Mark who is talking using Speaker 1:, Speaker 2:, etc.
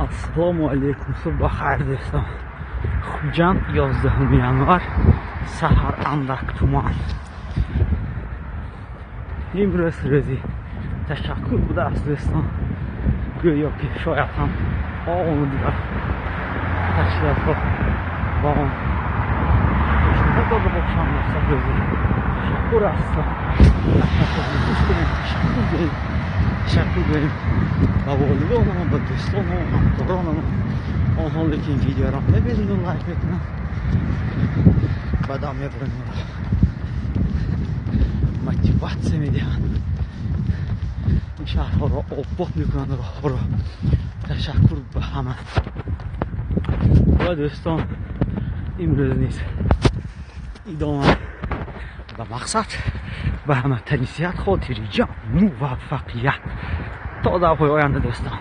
Speaker 1: Ассалому алайкум, субҳ бахайр, дӯстон. Хуҷанд, 11 январ, саҳар андак туман. Имрӯз рӯзи ташаккур будааст, дӯстон. Гӯё ки шояд ҳам он дигар ташкилотҳо ба он пешниҳод дода бошанд. Мақсад рӯзи ташаккур аст. Гӯш кунем, ташаккур гӯем, ташаккур гӯем ба волидонамон, ба дӯстонамон, ҳамкоронамон, онҳо лекин видеоро мебинанд, лайк мекунанд, баъдам мебаранд, моро мотиватсия медиҳанд, ин шаҳрҳоро обод мекунанд, роҳҳоро. Ташаккур ба ҳама. Ва дӯстон, имрӯз низ идома ба мақсад, ба ҳама тани сиҳат, хотири ҷамъ, муваффақият. То дафъаи оянда, дӯстон.